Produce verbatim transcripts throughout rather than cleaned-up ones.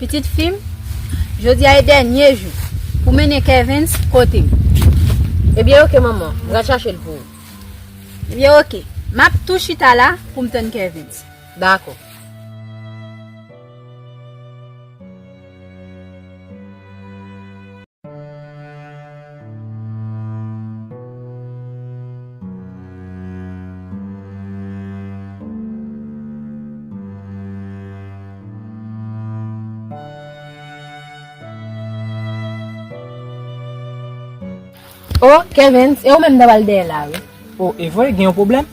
Pitit fi m, jodi a e dènye jou pou mennen Kervens kote m. Ebyen, oke, manman. M pral chache l pou ou. Ebyen, oke. M ap tou chita la pou m tann Kervens. Dakò. O, Kervens, e ou menm m t ap al dèyè la, wi. O, e vre, gen yon pwoblèm?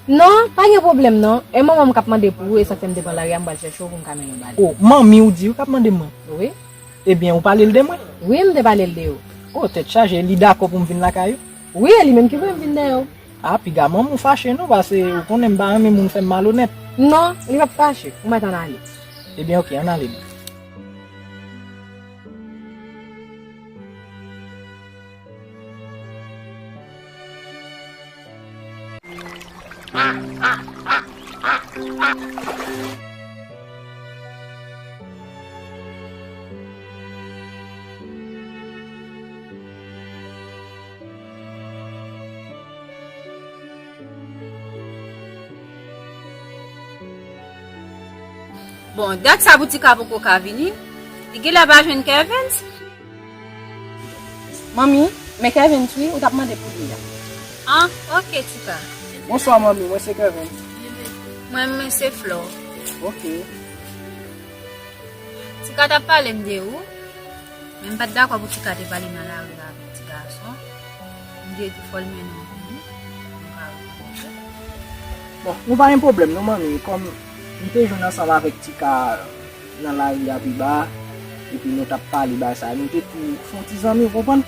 Non, pa gen pwoblèm, non. E manman m k ap mande pou ou, e sa k fè m te pran lari a, m pral chèche w pou m ka mennen w ba li. O, manmi w di w k ap mande mwen? Wi. Ebyen, ou pale l de mwen? Wi, m te pale l de ou. O, tèt chaje, li dakò pou m vin lakay ou? Wi, e li menm ki voye m vin dèyè w. A, piga manman w fache non, paske ou konnen m pa renmen moun fè m malonèt. Non, li p ap fache. Ou mèt ann ale. Ebyen, oke, ann ale. Bon, dat sa pou Tika poko ka vini. Li genlè pa jwenn Kervens. Manmi, men Kervens wi, ou t ap mande pou li a. Ah, oke, Tika. Bonswa, manmi, mwen se Kervens. Mwen, mwen se Flò. Oke. Tika t ap pale m de ou, men m pa t dakò pou Tika te pale nan lari a avèk ti gason. M te di fò l mennen w vini, nou ka rekonèt. Bon, nou pa gen pwoblèm non, manmi. Kòm m te jwenn ansanm avèk Tika nan lari a pi ba, epi nou t ap pale bagay sa, nou te tou fè yon ti zanmi, ou konprann?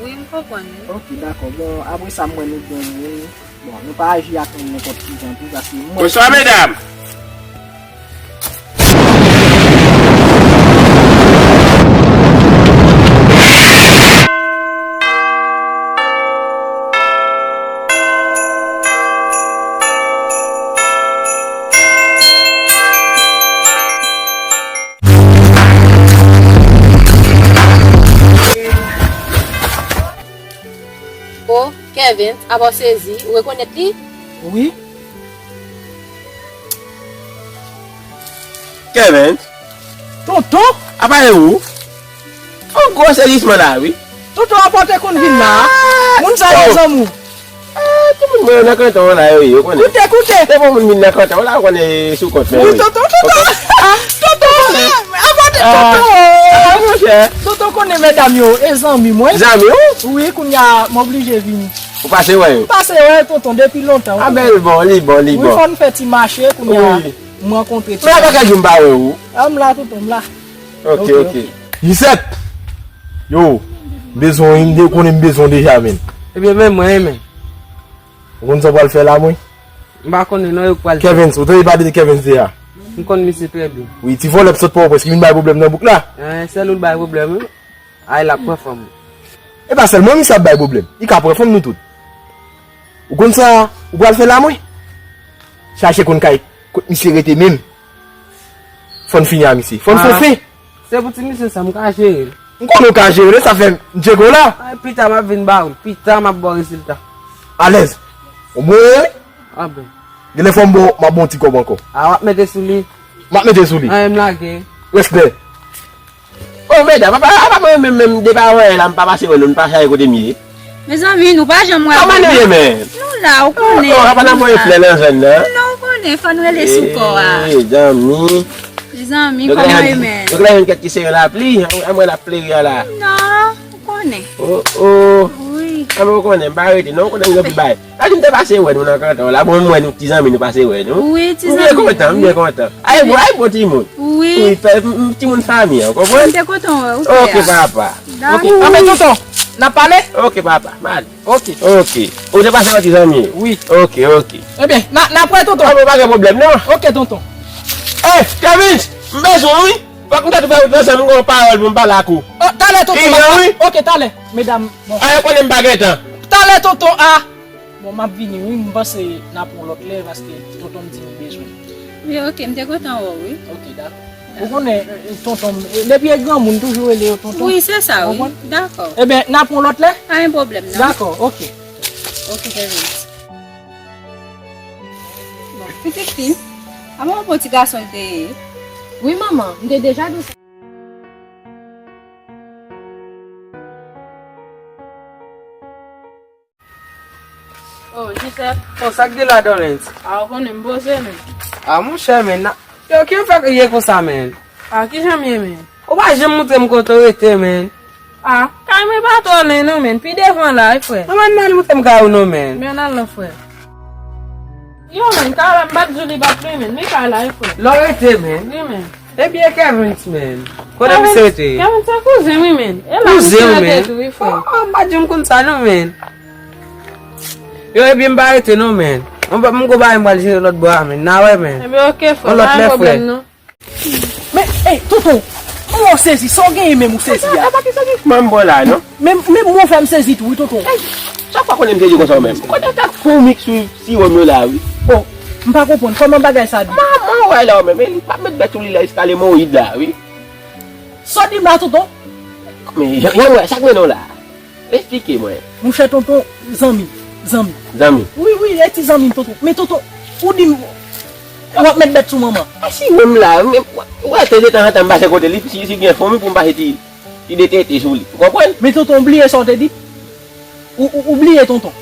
Wi, m konprann, wi. Oke, dakò. Bon, apre sa, m wè nou gen yon moun. Bon, nou pa aji ak moun nenpòt ki jan tou, paske mwen... Bonswa, medam! O, Kervens, apa w sezi, ou rekonèt li? Wi. Kervens. Tonton? Apa e ou? Yon gwo sezisman la, wi. Tonton, apa w te konn vin la a? Moun sa yo zanmi w. Ah, tout moun mwen yo nan kanton an la, yo ye, ou konnen. Koute, koute. Depi yon moun vin nan kanton an la, ou konnen sou kont mwen, wi. Tonton, tonton. Ah, tonton, apa w te, tonton. Ah, monchè. Tonton konnen medam yo, e zanmi mwen. Zanmi w? Wi, kounye a, m oblije vini. Ou pase wè yo? M pase wè yo, tonton, depi lontan. Ah, bèl bon, li bon, li bon. Wi, fò n fè ti mache, kounye a, m rankontre ti... Men apa kèk jou m pa wè ou? Ah, m la, tonton, m la. Oke, oke. Jisèt! Yo, m bezwen w, wi, m konnen m bezwen w deja, menn. Ebyen, men mwen, men. Ou konn sa w pral fè la, mwen? M pa konnen, non, yo k pral fè. Kervens, ou tande pale de Kervens deja? M konn misye trè byen. Wi, ti vòlè k sot Pòtoprens ki vin bay pwoblèm nan bouk la. Eh, sèl ou l bay pwoblèm, wi. Ay, l ap pran fanm. E pa sèlman misye ap bay pwoblèm. Li ka pran fanm nou tout. Ou konn sa ou pral fè la, mwen? Chache konn kay kot misye rete menm. Fò n fini a misye. Fò n fè fen. Se pou ti misye sa, m ka jere l. M konnen w ka jere l, sa fè m Djego la. Ay, pita m ap vin ba ou l. Pita m ap ba w rezilta. Alèz. Ou bon, wi? Ah, bon. Genlè fò m ba w, m ap ba w ti kòb ankò. Ah, w ap mete sou li? M ap mete sou li. Ah, m lage. Respè. Oh, medam, apa, apa mwen menm, menm, depi avan yè la, m pa pase wè nou, n pa chache kote m ye. Mezanmi, nou pa janm wè nou. Kòman nou ye, men? Nou la, ou konnen. Oh, oh, apa n ap voye flè nan zòn nan? Non, ou konnen, fò n rele sou kò a. Eh, zanmi. Mezanmi, kòman ye, men? Donk la, yon kèk ki se yon lapli, an mwen l ap pleri a la. Non, ou konnen. Oh, oh. Wi. An mwen ou konnen, m pa rete, non, ou konnen m gen pou bay. Sa di m te pase wè nou nan kanton la. Bon, m wè nou ti zanmi nou pase wè nou. Wi, ti zanmi. M byen kontan, m byen kontan. Ay, bon, ay, bon timoun. Wi. Wi, fè m, m, timoun fanmi an, ou konprann? M te kontan wè ou, frè. Oke, papa. Dakò. Oke. Anben, tonton, n ap pale? Oke, papa, m ale. Oke. Oke. Ou te pase wè ti zanmi? Wi. Oke, oke. Ebyen, n a, n ap wè, tonton. Ah, bon, pa gen pwoblèm, non. Oke, tonton. Ey, Kervens, m bezwen w, wi. Fòk m ta tou fè wout ansanm, m gen yon pawòl pou m pale ak ou. Oh, talè, tonton. Wi. Oke, talè. Medam, bon. A, yo konnen m pa gen tan. Talè, tonton, a. Bon, m ap vini, wi. M panse n ap yon lòt lè, paske tonton m di m bezwen. Wi, oke, m te kontan wè w, wi. Oke, dakò. Ou konnen, tonton, depi e granmoun toujou rele yo tonton. Wi, se sa, wi. Ou konprann? Dakò. Ebyen, n a pran lòt lè? Pa gen pwoblèm, non. Dakò, oke. Oke, Kevin. Bon, pitit fi, a manman pou ti gason l te ye? Wi, manman, m te deja di w sa. Oh, Joseph. Oh, sa k gen la, Dorlens? A, ou konnen m poze, men. A, monchè, men, na, yo, ki w fè ye konsa, men? A, kijan m ye, men? Ou pa janm montre m kote w rete, men. A, kay mwen pa twò lwen, non, men. Pi devan la, wi, frè. Manman, n al montre m kay ou, non, men. Men, n al, non, frè. Yo, men, kay la, m pa t di w li pa t lwen, men. Men kay la, wi, frè. Lè w rete, men. Wi, men. Ebyen, Kevin, men. Kote misye rete? Kevin, se kouzen, wi, men. E la misye rete tou, wi, frè. Oh, oh, m pa janm konn sa, non, men. Yo, ebyen, m pa rete, non, men. M pa, m gon bagay m pral jere lòt bò a, men. N a wè, men. Ebyen, oke, frè. On lòt lè, frè. Pa gen pwoblèm, non. Men, ey, tonton, m wè w sezi, sa w genyen menm ou sezi a? Apa ki sezi? Kòman m bò la, non? Men, men mwen fè m sezi tou, wi, tonton. Ey, chak fwa konnen m sezi konsa w menm. Kote w t ap fè w mik sou siwòm yo la, wi. Oh, m pa konprann, kòman bagay sa di? Manman, w wè la w menm, e li p ap met bèt sou li la jiska lemoyid la, wi. Sa w di m la, tonton? Men, jan, jan w wè, sa k mennen w la? Esplike mwen. Monchè tonton, zanmi, zanmi. Zanmi? Wi, wi, e ti zanmi m, tonton. Men tonton, ou di m, w ap met bèt sou manman. E si menm la, men, w, w wè, tanzantan m pase kote li, si, si gen fanmi pou m pase ti, ti detete sou li. Ou konprann? Men tonton, ou bliye sa w te di? Ou, ou, ou bliye, tonton?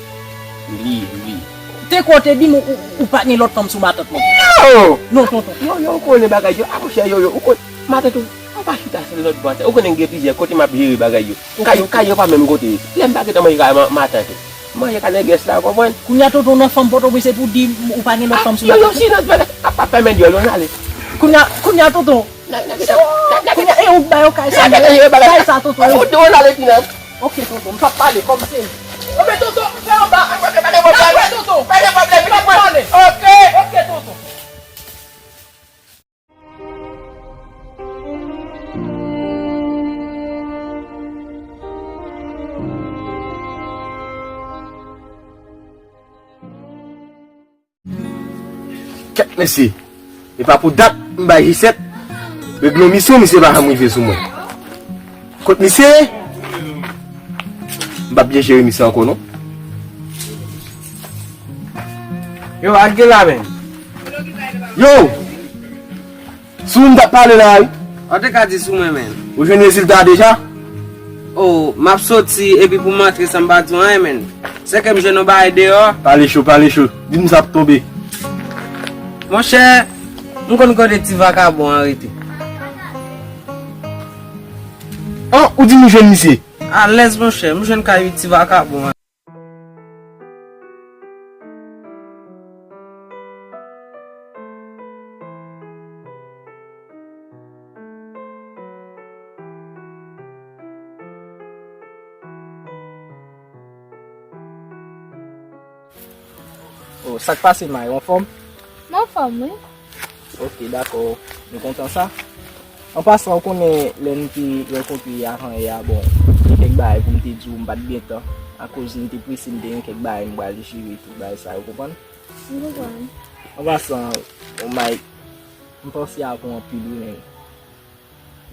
M bliye, m bliye. Te kwè w te di m ou, ou, ou pa gen lòt fanm sou matant mwen. Yo! Non, tonton. Yo, yo, ou konnen bagay yo. A, monchè, yo, yo, ou konnen. Matant ou, ou pa chita sou lòt bò a tè. Ou konnen gen plizyè kote m ap jere bagay yo. Kay yo, kay yo pa menm kote. Lè m pa gentan manje kay ma-, matant ou. Manje ka nègès la, ou konprann? Kounye a, tonton, nan fanm Pòtoprens, se pou di ou pa gen lòt fanm sou matant ou? A, yo, yo, si nan bagay, a, pa pèmèt dyòl, yo, n ale. Kounye a, kounye a, tonton. Kounye a, e ou k ba yo kay sa, kay sa, tonton. Ou, ou n ale finans. Oke, tonton, m p ap pale, kòm se. Oke, tonton, m fè anba. Pa gen pwoblèm, tonton. Pa gen pwoblèm, pitit mwen. Oke. Oke, tonton. Kèt mesye, e pa pou dat m bay Jisèt, regle yon misyon, misye pa janm rive sou mwen. Kot misye ye? M p ap byen jere misye ankò non. Yo, ak gen la menm. Yo! Sou ou m t ap pale la wi. An te ka di sou mwen menm. Ou jwenn rezilta a deja? O, m ap soti epi pou m antre san m pa di w anyen menm. Sèke m jwenn yon bagay deyò. Pale cho, pale cho. Di m sa ap tonbe. Monchè, m konn kote ti vakabon an rete. An, ou di m ou jwenn misye? Alèz monchè, m jwenn kay ti vakabon an. O, sa k pase, May, ou anfòm? M anfòm, wi. Ok, dakò. Nou kontan sa. An pasan, ou konnen lè n te rankontre avan yè a, bon, gen kèk bagay pou m te di w, m pa t gen tan. Akoz m te prese, m te gen kèk bagay m pral jere, tout bagay sa yo, konprann? M konprann. An pasan, o May, m panse avè w anpil, wi, men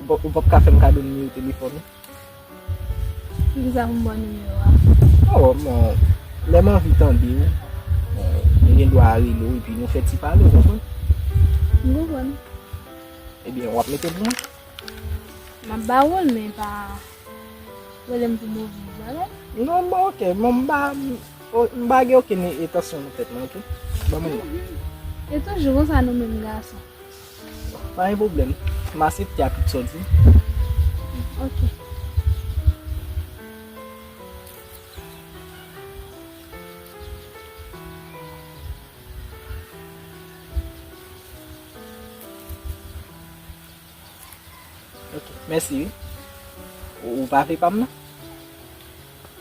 ou p ap, ou p ap ka fè m kado nimewo telefòn ou? Poukisa pou m ba w nimewo a? O, bon, lè m anvi tande w, bon, m gen dwa rele w epi nou fè ti pale, w konprann? M konprann. Ebyen, w ap mete l pou mwen? M ap ba w l, men pa rele m pou move bagay. Non, bon, ok, bon, m pa, m pa gen okenn entansyon nan tèt mwen, ok? Ban mwen non. E toujou konsa nou menm gason. Pa gen pwoblèm. M aksepte ak tout sa w di. Ok. Ok, mèsi wi. Ou, ou pa vle pa m nan?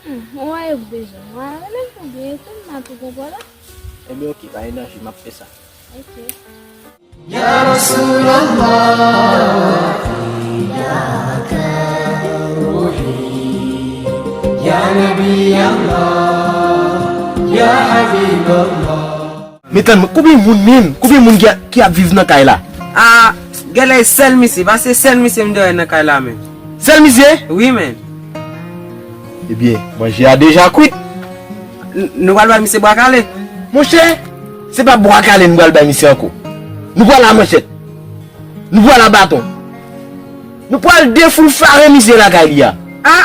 Hmm, ou wè yo bezwen. Ou wè, rele m pou byen, tou m ap konprann. Ebyen, ok, pa gen danje, m ap fè sa. Ok. Ya Rasulallah, fidaka ruhi. Ya Nabi Allah, ya Habib Allah. Men tann mwen, konbyen moun menm? Konbyen moun ki, ki ap viv nan kay la? A, Genlè e sèl misye, paske sèl misye m te wè nan kay la menm. Sèl misye? Wi, men. Ebyen, manje a deja kwit. N- nou pral bay misye bwa kale. Monchè, se pa bwa kale nou pral bay misye ankò. Nou pral a manchèt. Nou pral a baton. Nou pral defoulfare misye lakay li a. A!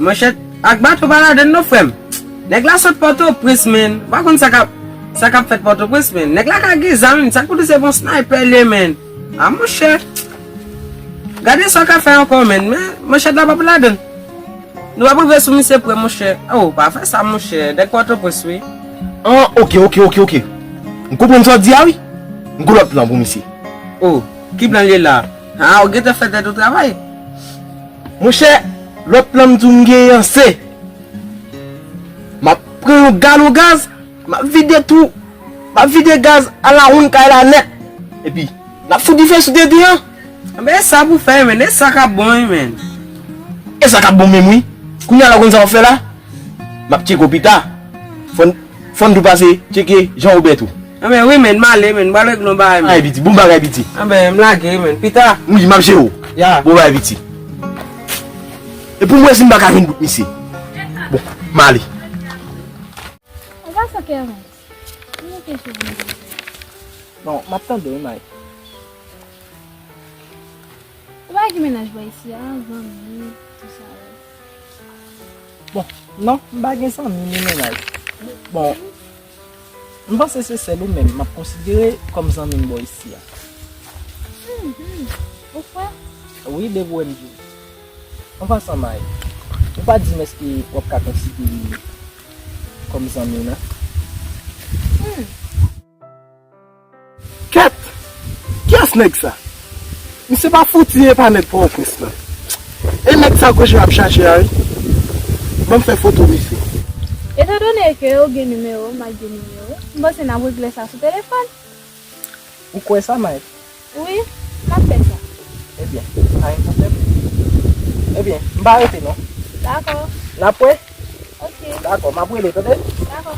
Manchèt ak baton pa ladann non, frè m. Nèg la sot Pòtoprens, menn. Ou pa konn sa k ap, sa k ap fèt Pòtoprens, menn. Nèg la ka gen zam, menn. Sa k pou di se bon sniper li ye, menn. A, monchè. Gade sa w ka fè ankò, menn. Men, manchèt la p ap ladann. Nou ap rive sou misye prè, monchè. Oh, pa fè sa, monchè. Nèg Pòtoprens, wi. An, oke, oke, oke, oke. M konprann sa w di a, wi. M gon lòt plan pou misye. Oh, ki plan li ye la? A, ou gentan fè tèt ou travay. Monchè, lòt plan m di w m genyen an se, m ap pran yon galon gaz, m ap vide tou, m ap vide gaz a lawonn kay la nèt. Epi, n ap fout dife sou tenten an. Anben, e sa pou fè, menn, e sa k ap bon, wi, menn. E sa k ap bon menm, wi. Kounye a la, w konn sa w ap fè la? M ap tcheke w pita. Fò n, fò n tou pase tcheke Jan Wobè tou. Anben, wi, menn, m ale, menn, m pral regle yon bagay, menn. Ay, piti, bon bagay, piti. Anben, m lage, menn, pita. Wi, m ap jere w. Ya. Bon bagay, piti. E pou m wè si m pa ka jwenn bout misye. Bon, m ale. Ou pa fè kè rans. Ou manke sou mwen. Bon, m ap tande w, Mike. Ou pa gen mennaj bò isi a, zanmi, tout sa yo. Bon, non, m pa gen zanmi ni mennaj. Bon, m panse se sèl ou menm m ap konsidere kòm zanmi m bò isi a. Hmm, hmm. Ou kwè? Wi, depi w wè m di w. An pasan, May, ou pa di m èske w ap ka konsidere m kòm zanmi w, non? Hmm. Kèt! Kiyès nèg sa? Misye pa fouti e pa nèg Pòtoprens, non. E nèg sa Gwoje ap chache a, wi. Ban m fè foto misye. Etandone ke ou gen nimewo m, m pa gen nimewo, m panse n ap regle sa sou telefòn. Ou kwè sa, May? Wi, m ap fè sa. Ebyen, pa gen pwoblèm. Ebyen, m pa rete, non. Dakò. N ap wè? Ok. Dakò, m ap rele, tande? Dakò.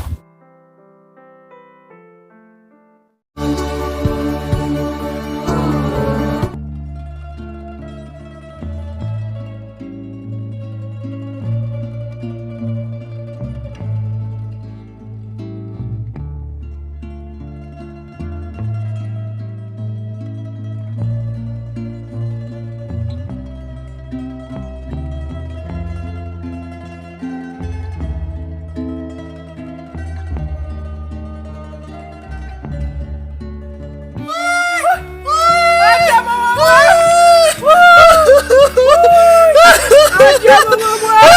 Adye, manman mwen! Adye, manman mwen!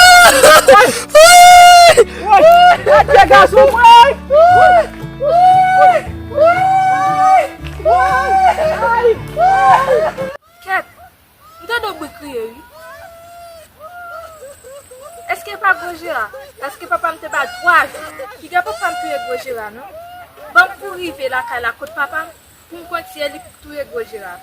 Adye, gason mwen! Kèt, m tande yon bri kriye, wi. Èske pa Gwo Jera? Paske papa m te ba l twa jou. Piga papa m touye Gwo Jera, non. Ban m kouri rive lakay la kot papa m pou m konn si e li k touye Gwo Jera.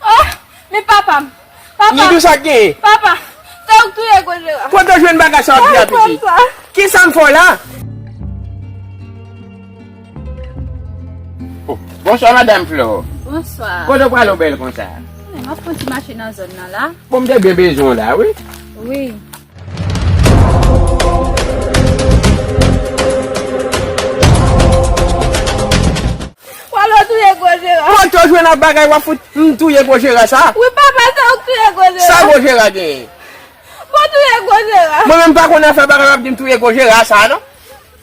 Oh, men papa m! Papa m! Nidou, sa k genyen? Papa, se ou k touye Gwo Jera. Kote w jwenn bagay sa w ap di a, pitit? Kisa m fè w la? Oh, bonswa, madanm Flò. Bonswa. Kote w prale w bèl konsa? M ap fè yon ti mache nan zòn nan la. Bon, m te byen bezwen w la, wi. Wi. Walo touye Gwo Jera. Kote w jwenn ak bagay w ap fout m touye Gwo Jera sa? Wi, papa, se ou k touye Gwo Jera. Sa Gwo Jera genyen? Bon, touye Gwo Jera. Mwen menm pa konn afè bagay w ap di m touye Gwo Jera sa, non.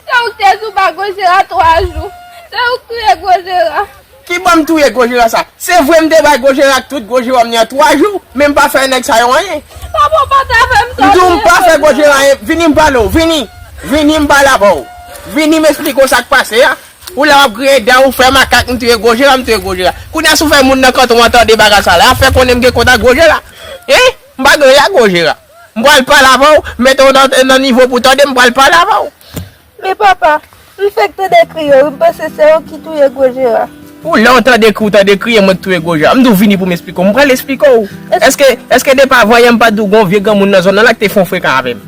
Se ou k te sou ba Gwo Jera twa jou. Se ou k touye Gwo Jera. Ki ban m touye Gwo Jera sa? Se vre m te bay Gwo Jera ak tout gwo jewòm li an twa jou, men m pa fè nèg sa yo anyen. Papa, w pa ta fè m sa. M di w m pa fè Gwo Jera anyen. Vini m pale w, vini. Vini m pale avè w. Vini m esplike w sa k pase a. Ou la w ap griyen dan ou fè makak, m touye Gwo Jera, m touye Gwo Jera. Kounye a si w fè moun nan kanton an tande bagay sa la, y ap fè konnen m gen kont ak Gwo Jera. Hein? M pa gen anyen ak Gwo Jera. M pral pale avè w, mete w nan, nan nivo pou tande, m pral pale avè w. Men papa, m fèk tande kri yo, m panse se ou ki touye Gwo Jera. Ou lè w tande kri, w tande kriye, mwen k touye gwo jera. M di w vini pou m esplike w. M pral esplike w. Èske, èske depi avan yè m pa t di w gon vye granmoun nan zòn nan la ki te fè yon frekan avè m?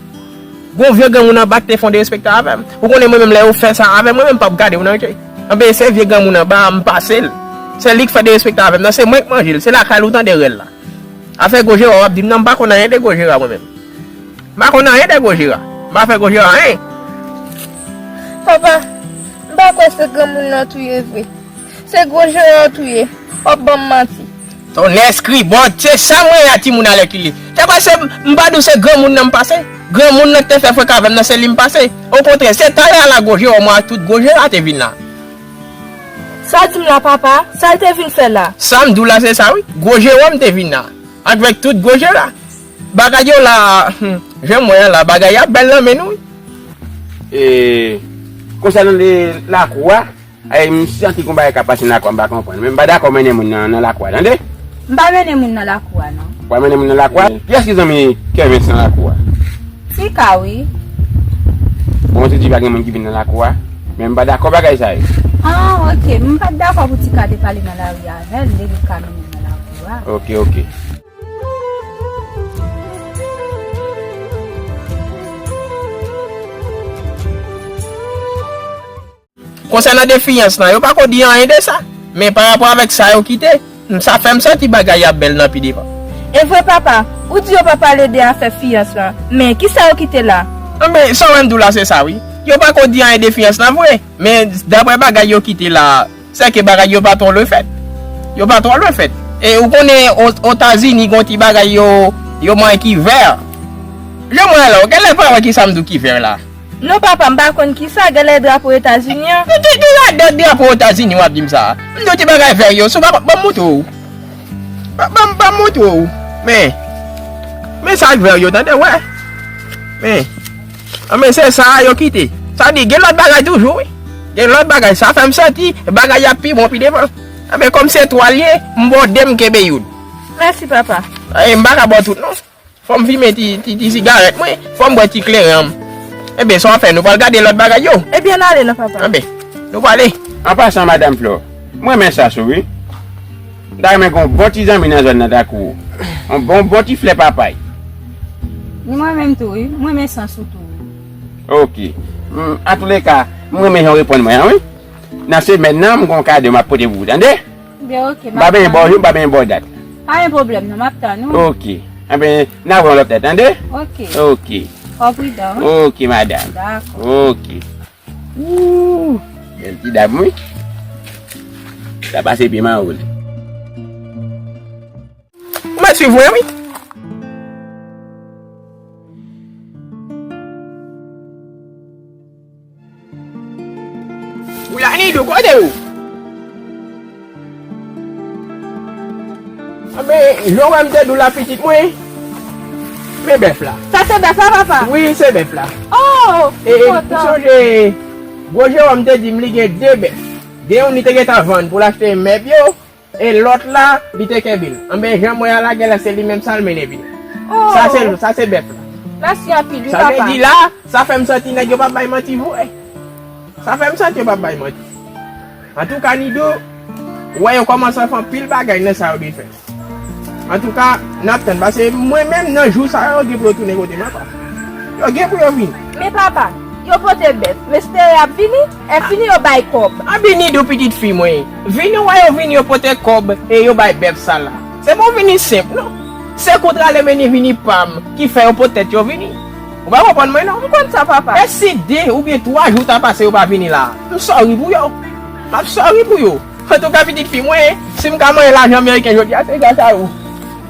Gon vye granmoun anba ki te fè yon derespektan avè m. Ou konnen mwen menm lè yo fè sa avè m, mwen menm m p ap gade w nan je. Anben se vye granmoun anba a, m pase l. Se li k fè derespektan avè m nan, se mwen k manje l, se lakay li w tande rèl la. Afè gwo jera w ap di m nan, m pa konn anyen de gwo jera mwen menm. M pa konn anyen de gwo jera. M pa fè gwo jera anyen. Papa, m pa kwè se granmoun nan touye vre. Se gwo jera w touye. W ap ban m manti. Tonnè skribòt, se sa mwen ye a timoun alèkile. Te kwè se m pa di w se granmoun nan m pase? Granmoun nan ki te fè frekan avè m nan se li m pase. Okontrè, se talè a la gwo jera w mwen ak tout gwo jera te vin la. Sa w di m la papa, sa l te vin fè la? Sa m di w la se sa wi, gwo jera w m te vin la. Avèk tout gwo jera. Bagay yo la, hmm, jan m wè a la, bagay ap bèl nan men nou wi. E, konsènan de lakou a, ay, m santi gon bagay k ap pase nan lakou a, m pa konprann. Men m pa dakò mennen moun nan, nan lakou a, tande? M pa mennen moun nan lakou a, non. Ou pa mennen moun nan lakou a? Kiyès ki zanmi Kevens nan lakou a? Tika, wi. Bon, se di pa gen moun ki vin nan lakou a, men m pa dakò bagay sa yo. Ah, ok. M pa t dakò pou Tika te pale nan lari avè l, li te ka mennen l nan lakou a. Ok, ok. Konsènan de fiyans lan, yo pako di anyen de sa. Men pa rapò avèk sa yo kite, sa fè m santi bagay ap bèl nan pi devan. E vre papa, ou di yo pa pale de afè fiyans lan, men kisa yo kite la? Anben, sa w wè m di w la se sa wi. Yo pako di anyen de fiyans lan vre, men daprè bagay yo kite la, sèke bagay yo pa twò lwen fèt. Yo pa twò lwen fèt. E ou konnen O- Otazini gon ti bagay yo, yo manyen ki vè. Jan m wè la, w genlè pa wè kisa m di w ki vè la. Non papa, m pa konn kisa, genlè drapo Etazini an. Ki, ki, ki radòt drapo Etazini w ap di m sa? M di w ti bagay vè yo, si w pa konn, ban m moutre w. Ban, ban, ban m moutre w. Men, men sa k vè yo, tande, wè. Men, anben se sa a yo kite. Sa di, gen lòt bagay toujou, wi. Gen lòt bagay, sa fè m santi bagay ap pi bon pi devan. Anben kòm se twa l ye, m ba w de m kenbe youn. Mèsi papa. E, m pa ka ba w tout non. Fò m fimen ti, ti, ti sigarèt mwen, fò m bwè ti kleren an. Enben, sa w ap fè, nou pral gade lòt bagay yo? Ebyen, n ale non, papa. Enben, nou prale. An pasan, madanm Flò, m renmen sans ou, wi. M ta renmen gen yon bon ti zanmi nan zòn nan tankou ou. Yon bon, bon ti flè papay. Ni mwen menm tou, wi. M renmen sans ou tou, wi. Ok. M, antouleka, m renmen jan w reponn mwen an, wi. Nan semèn nan, m gen yon kado m ap pote pou ou, tande? Ebyen, ok, m ap tann ou. M pa benyen ba w jou, m pa benyen ba w dat. Pa gen pwoblèm, non, m ap tann ou. Ok. Enben, n a wè yon lòt lè, tande? Ok. Ok. Fò w pridan, wi. Ok, madanm. Dakò. Ok. Ooh, bèl ti dam, wi. Sa pase byen, manwòl. Ou mèt swiv mwen, wi. Ou la, Nidou, kote ou? Anben, jan w wè m te di w la, pitit mwen, men bèf la. Sa se bèf la, papa? Wi, se bèf la. Oh, e, e, m kontan. Ou sonje, gwo Jewòm te di m li gen de bèf. Gen youn li te gentan vann pou l achte mèb yo. E lòt la, li te kenbe l. Anben, jan m wè a la, genlè se li menm sa l mennen vini. Oh. Sa se, sa se bèf la. Mèsi anpil, wi, papa. Sa vle di la, sa fè m santi nèg yo p ap bay manti vre. Sa fè m santi yo p ap bay manti. Antouka, Nido, ou wè yo kòmanse fè anpil bagay nan sa yo te fè. Antouka, n ap tann, paske mwen menm, nan jou sa yo, yo gen pou yo tounen kote m ankò. Yo gen pou yo vini. Men papa, yo pote bèf, m espere y ap vini, e fini yo bay kòb. Anben Nido pitit fi mwen, vini w wè yo vini yo pote kòb e yo bay bèf sa la. Se pa yon vini senp non. Se kontra Lemeni vini pa m ki fè yo pote tèt yo vini. Ou pa konprann mwen non. M konn sa papa. E si de oubyen twa jou ta pase yo pa vini la, m sòri pou yo. M ap sòri pou yo. Antouka pitit fi mwen, si m ka manyen lajan meriken jodi a, se gras a ou.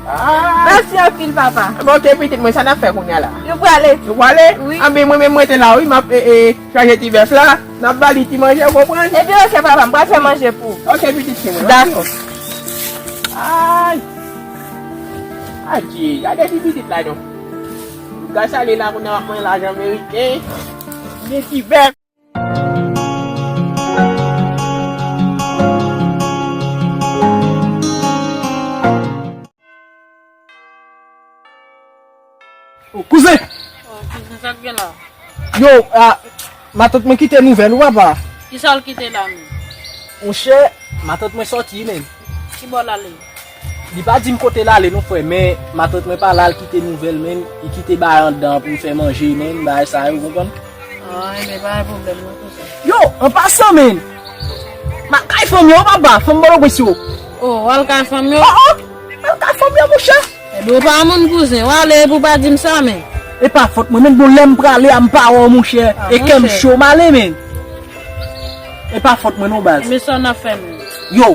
Ah. Mèsi anpil papa. Bon, ok pitit mwen, sa n ap fè kounye a la? Nou prale. Nou prale? Wi. Anben mwen menm mwen te la wi, m ap, e, e, chaje ti bèf la, n ap ba li ti manje, ou konprann? Ebyen ok papa, m pral fè manje pou ou. Ok pitit fi mwen. Dakò. Ay. Adye, gade ti pitit la non. Gras a li la kounye a m ap manyen lajan meriken. Gen ti bèf. Kouzen! Oh, kouzen, sa k gen la? Yo, a, matant mwen kite nouvèl ou papa. Kisa l kite la menm? Monchè, matant mwen sòti, menn. Ki bò l ale? Li pa di m kote l ale non, frè, men matant mwen pale al kite nouvèl, menn. Li kite bagay anndan an pou l fè manje, menn. Bagay sa yo, ou konprann? Ah, enben, pa gen pwoblèm non, kouzen. Yo, an pasan, menn. M al kay fanm yo, papa. Fanm Pòtoprens yo. Oh, w al kay fanm yo? Oh, oh. M al kay fanm yo, monchè. Ebyen, ou pa moun, kouzen. W ale epi w pa di m sa, menn. E pa fòt mwen, menn. Bon, lè m prale a, m pa wè w, monchè. Ah, e kè m cho, m ale, menn. E pa fòt mwen non, baz. Men sa n ap fè, menn. Yo,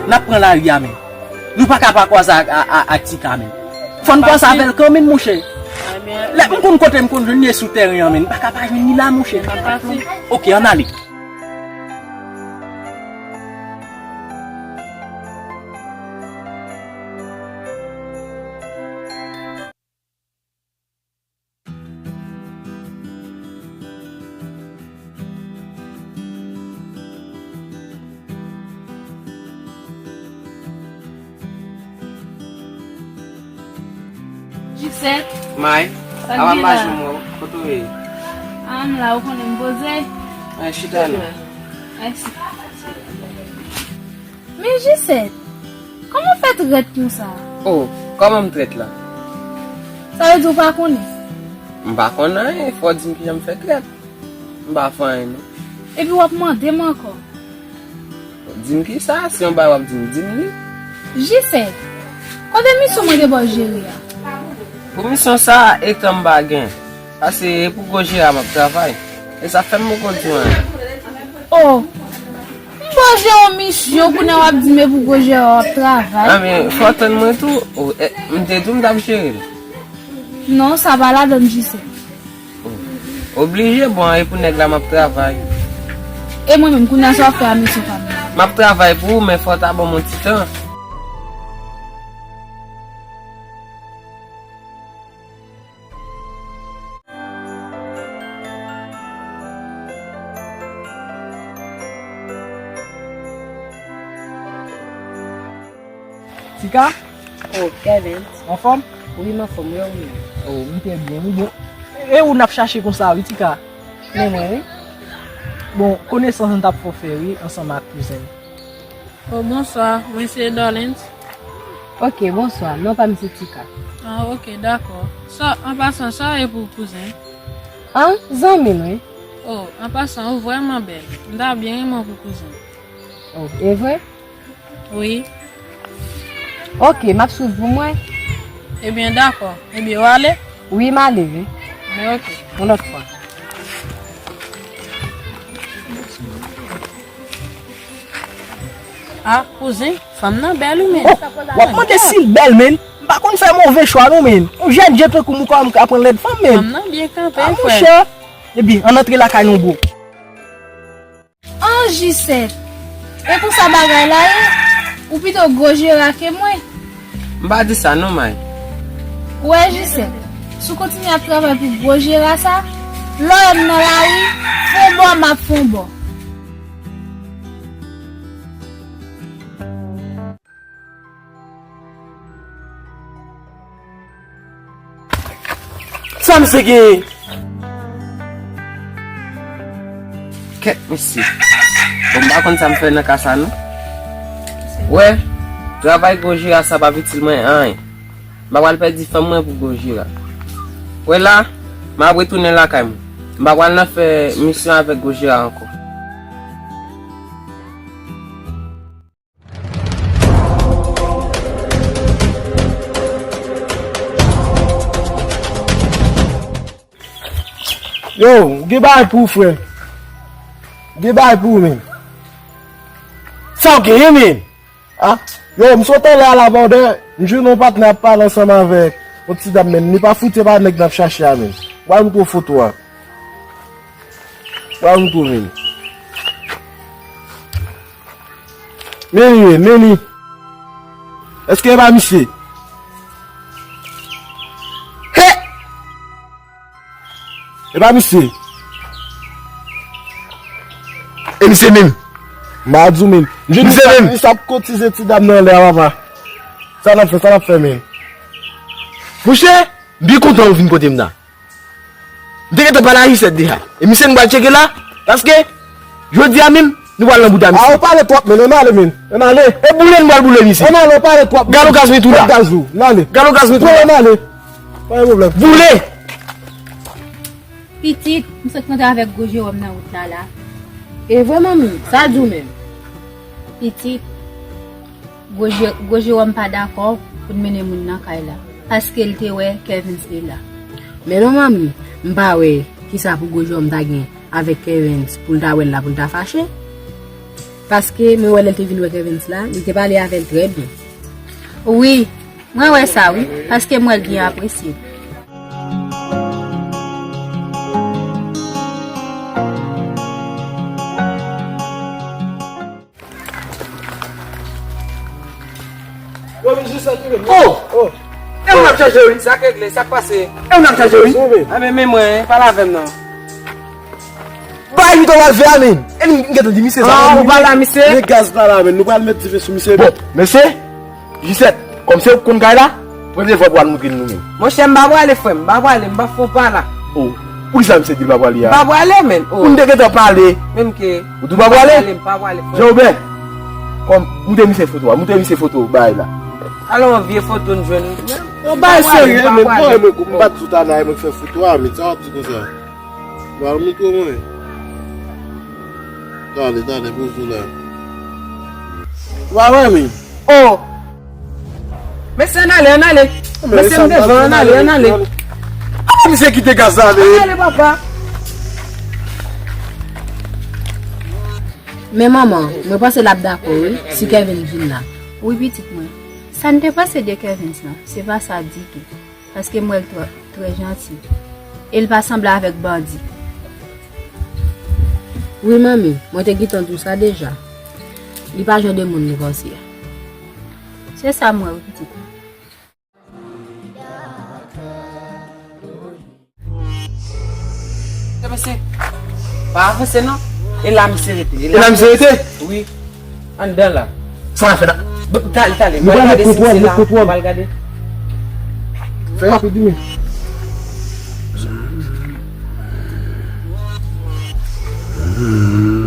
n ap pran lari a, menn. Nou pa ka pa kwaze ak, ak, ak, ak Tika, menn. Fò n kwaze avè l kanmenm, monchè. Lè m konn kote m konn jwenn li, e sou tèren an, menn. M pa ka pa jwenn li la, monchè. Oke, ann ale. Jisèt. May, sa k gen la? Avantaj mwen, kote w ye? A, m la, ou konnen m poze. Ay, chita non. Mèsi. Men Jisèt, kòman w fè trèt konsa? Oh, kòman m trèt la? Sa vle di w pa konnen? M pa konn anyen, fò w di m kijan m fè trèt. M pa fè anyen non. Epi w ap mande m ankò. Di m kisa, se yon bagay w ap di m, di m li. Jisèt, kote misyon mwen te ba w jere a? Pou misyon sa a, e tan m pa gen. Paske e pou gwo jere a m ap travay. E sa fè m poko di w anyen. Oh, m ba w jere yon misyon, kounye a w ap di m e pou gwo jere a w ap travay. Anben, fò w tann mwen tou. Oh, eh, m te di w m t ap jere l. Non, sa pa ladann, Jisèt. Oblije, bon, e pou nèg la m ap travay. E mwen menm, kounye a sa w ap fè a, mesye pa m? M ap travay pou ou, men fò w ta ban m yon ti tan. Tika? Oh, Kevin. Anfòm? Wi, m anfòm, wi, ou menm? Oh, m trè byen, wi, bon. E ou n ap chache konsa, wi, Tika? Men mwen, wi. Bon, konesans nou t ap fè, wi, ansanm ak kouzen m. Oh, bonswa, mwen se Dorlens. Ok, bonswa, non pa m se Tika. Ah, ok, dakò. Sa, an pasan, sa e pou kouzen? An, zanmi m, wi. Oh, an pasan, ou vrèman bèl. M ta byen renmen w pou kouzen. Oh, e vre? Wi. Ok, m ap swiv pou mwen. Ebyen, dakò. Ebyen, w ale? Wi, m ale, wi. Men ok. Yon lòt fwa. Ah, kouzen, fanm nan bèl, wi, men. Oh, w ap mande si l bèl, men. M pa konn fè move chwa, non, men. Yon jèn jan tankou m, ou kwè m ka pran lèd fanm, men. Fanm nan byen kanpe, ah, frè. Monchè. Ebyen, ann antre lakay nou, bro. An, Jisèt, e konsa bagay la ye? Ou pito gwo jera ke mwen. M pa di sa non, May. Ou wè, Jisèt, si w kontinye ap travay pou gwo jera sa, lè w wè m nan lari, fon bò m ap fon bò. Sa misye genyen? Kèt misye. Bon, m pa konn sa m fè nan ka sa non. Wè, travay gwo jera sa p ap itil mwen anyen. M pa pral pèdi fanm mwen pou gwo jera. Wè la, m ap retounen lakay mwen. M pa pral nan fè misyon avèk gwo jera ankò. Yo, gen bagay pou ou, frè. Gen bagay pou ou, men. Sa w genyen, men? Ah, yo, m sot anlè a la, brother, m jwenn yon patnè ap pale ansanm avèk yon ti dam, men. Li pa fout se pa nèg n ap chache a, men. Wè m twò foto a. Wè m twò, men. Men li ye, men li. Èske e pa misye? He! E pa misye. E misye menm. M a di w menm. Misye menm. Misye ap kotize ti dam nan anlè a, papa. Sa n ap fè, sa n ap fè menm? Monchè, m byen kontan ou vin kote m nan. M te gentan pale a Jisèt deja. E misye m pral tcheke la, paske jodi a menm, Nou pral nan bout a misye. A, ou pale twòp, men ann ale, men. Ann ale. E boule n pral boule misye. Ann ale, ou pale twòp. Galo gaz mi tou la. Gaz ou. Ann ale. Galo gaz mi tou la. Ann ale. Pa gen pwoblèm. Boule. Pitit, m sot kontre avèk gwo Jewòm nan wout la la. E vre, manmi, sa di w menm? Pitit, gwo Je-, gwo Jewòm pa dakò pou n mennen moun nan kay la, paske l te wè Kevens te la. Men non, manmi, m pa wè kisa pou gwo Jewòm ta gen avèk Kevens pou l ta wè l la pou l ta fache. Paske mwen wè lè l te vin wè Kevens la, li te pale avè l trè byen. Wi, mwen wè sa wi, paske m wè l byen apresye. Oh! E ou n ap chache wi, sa k regle, sa k pase? E ou n ap chache wi. A men, men mwen, pale avè m non. Bay pito w al fè a, men. E m gentan di misye sa. Ah, ou pale a misye? Men gaz pa la, men. Nou pral met dife sou misye. Bon, mesye, Jisèt, kòm se ou k konn kay la, pran devan pou al montre l nou menm. Monchè, m pa prale, frè m, m pa prale, m pa fè w pa la. Oh, poukisa misye di l pa prale a? M pa prale, men. Oh. Moun te gentan pale. Menm ke. Ou tou pa prale? M pa prale, m pa prale, frè m. Jean Robert, kòm, montre misye foto a, montre misye foto bagay la. Alò, vye foto n jwenn. Yon bagay serye, men, m pa renmen kou m bat sou ta la, e mwen k fè foto a, men sa w ap di konsa. Ba, montre mwen. Tande, tande, poze w la. Ou pa wè, men? Oh! Mesye, ann ale, ann ale. Mesye, m devan, ann ale, ann ale. Ah, misye kite gaz la, men. Ann ale, papa. Men manman, mwen panse l ap dakò, wi, si Kevin vin la. Wi, pitit mwen. Sa n te panse de Kevin lan, se pa sa ditou. Paske m wè l trè, trè janti. E l pa sanble avèk bandi. Wi, manmi, mwen te gentan di w sa deja. Li pa jan de moun nou panse a. Se sa m wè, wi, pitit mwen. Mesye, pa avanse non. E la misye rete. E la misye rete? Wi. Anndan la. Sa n ap fè la? Tale, tale. Nou pral met kontwòl, met kontwòl. Pral gade. Fè rapid, wi.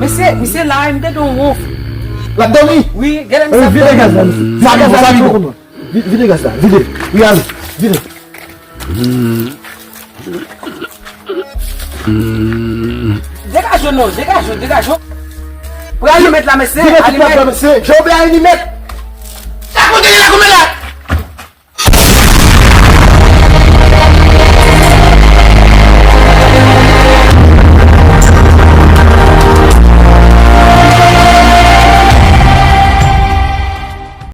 Mesye, misye la, m tande yon wouf. L ap dòmi? Wi, gade misye ap dòmi. Vide gaz la, mesye. Sa vin bon, sa vin bon. Vi-, vide gaz la, vide. Wi, ale, vide. Degaje w non, degaje w, degaje w. Pou alimèt la, mesye, alimèt. Mesye, Jobe alimèt. Sa kote li la, koumen la?